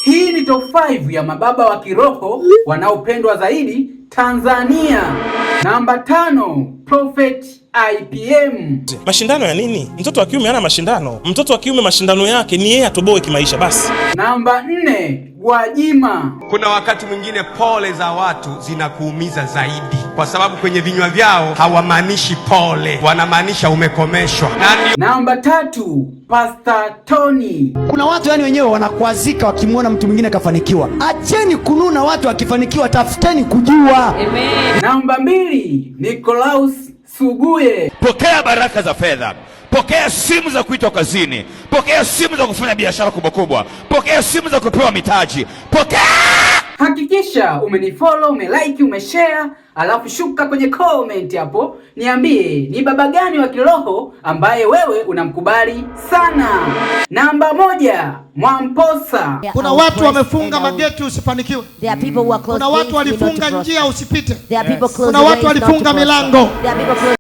Hii ni top 5 ya mababa wa kiroho wanaopendwa zaidi Tanzania. Namba 5, Prophet IPM. Mashindano ya nini? Mtoto wa kiume hana mashindano. Mtoto wa kiume mashindano yake ni yeye atoboe kimaisha basi. Namba 4, Gwajima. Kuna wakati mwingine pole za watu zinakuumiza zaidi, kwa sababu kwenye vinywa vyao hawamaanishi pole, wanamaanisha umekomeshwa. Na Namba 3, Pastor Tony. Kuna watu yani wenyewe wanakwazika wakimwona mtu mwingine kafanikiwa. Acheni kununa watu wakifanikiwa, tafuteni kujua. Amen. Namba 2, Nicolaus Suguye. Pokea baraka za fedha, pokea simu za kuitwa kazini, pokea simu za kufanya biashara kubwa kubwa, pokea simu za kupewa mitaji, pokea. Hakikisha umenifollow, umelike, umeshare, alafu shuka kwenye comment hapo niambie ni baba gani wa kiroho ambaye wewe unamkubali sana. Namba 1, Mwamposa. Kuna watu wamefunga mageti usifanikiwe. Kuna watu walifunga njia usipite. Kuna watu walifunga milango.